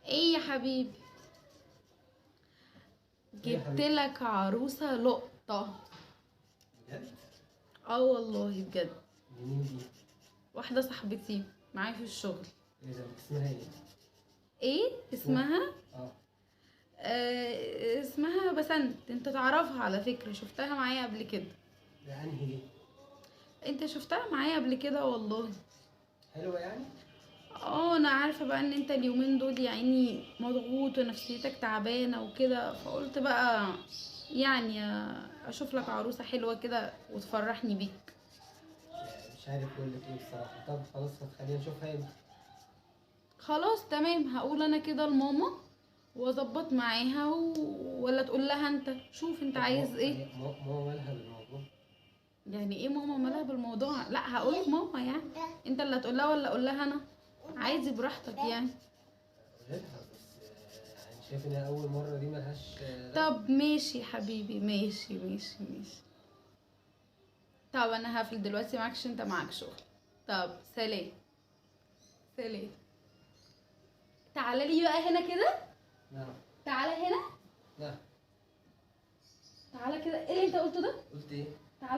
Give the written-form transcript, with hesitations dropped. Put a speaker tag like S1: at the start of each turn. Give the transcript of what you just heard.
S1: ايه يا حبيبي؟
S2: ايه يا
S1: جبت
S2: حبيبتي؟
S1: لك عروسة لقطة.
S2: بجد؟
S1: اه والله بجد.
S2: دي مين دي؟
S1: واحدة صاحبتي معايا في الشغل.
S2: ايه ده، اسمها ايه؟
S1: ايه
S2: اسمها
S1: اسمها؟
S2: اه.
S1: آه اسمها بسنت، انت تعرفها على فكرة، شفتها معايا قبل كده.
S2: ده انهي دي؟
S1: انت شفتها معايا قبل كده والله.
S2: حلوة يعني؟
S1: اه انا عارفة بقى ان انت اليومين دول يعني مضغوط ونفسيتك تعبانة وكده، فقلت بقى يعني اشوف لك عروسة حلوة كده وتفرحني بيك.
S2: يعني مش عارف اقول لك ايه بصراحة. طب خلاص، ما تخلينا نشوفها امتى؟
S1: خلاص تمام، هقول انا كده لماما واظبط معاها ولا تقول لها انت؟ شوف انت
S2: طب
S1: عايز ايه.
S2: ماما مالها بالموضوع؟
S1: يعني ايه ماما مالها بالموضوع؟ لا هقول لماما يعني. انت اللي هتقول لها ولا اقول لها انا؟ عادي براحتك يعني.
S2: قولي لها بس. يعني شايف انها اول مرة دي ملهاش لازمة.
S1: طب ماشي حبيبي، ماشي ماشي ماشي. طب انا هقفل دلوقتي معاك عشان انت معاك شغل. طب سلام. سلام. تعالى لي بقى هنا كده.
S2: نعم.
S1: تعالى هنا.
S2: نعم.
S1: تعالى كده، ايه اللي انت قلته ده؟
S2: قلت ايه؟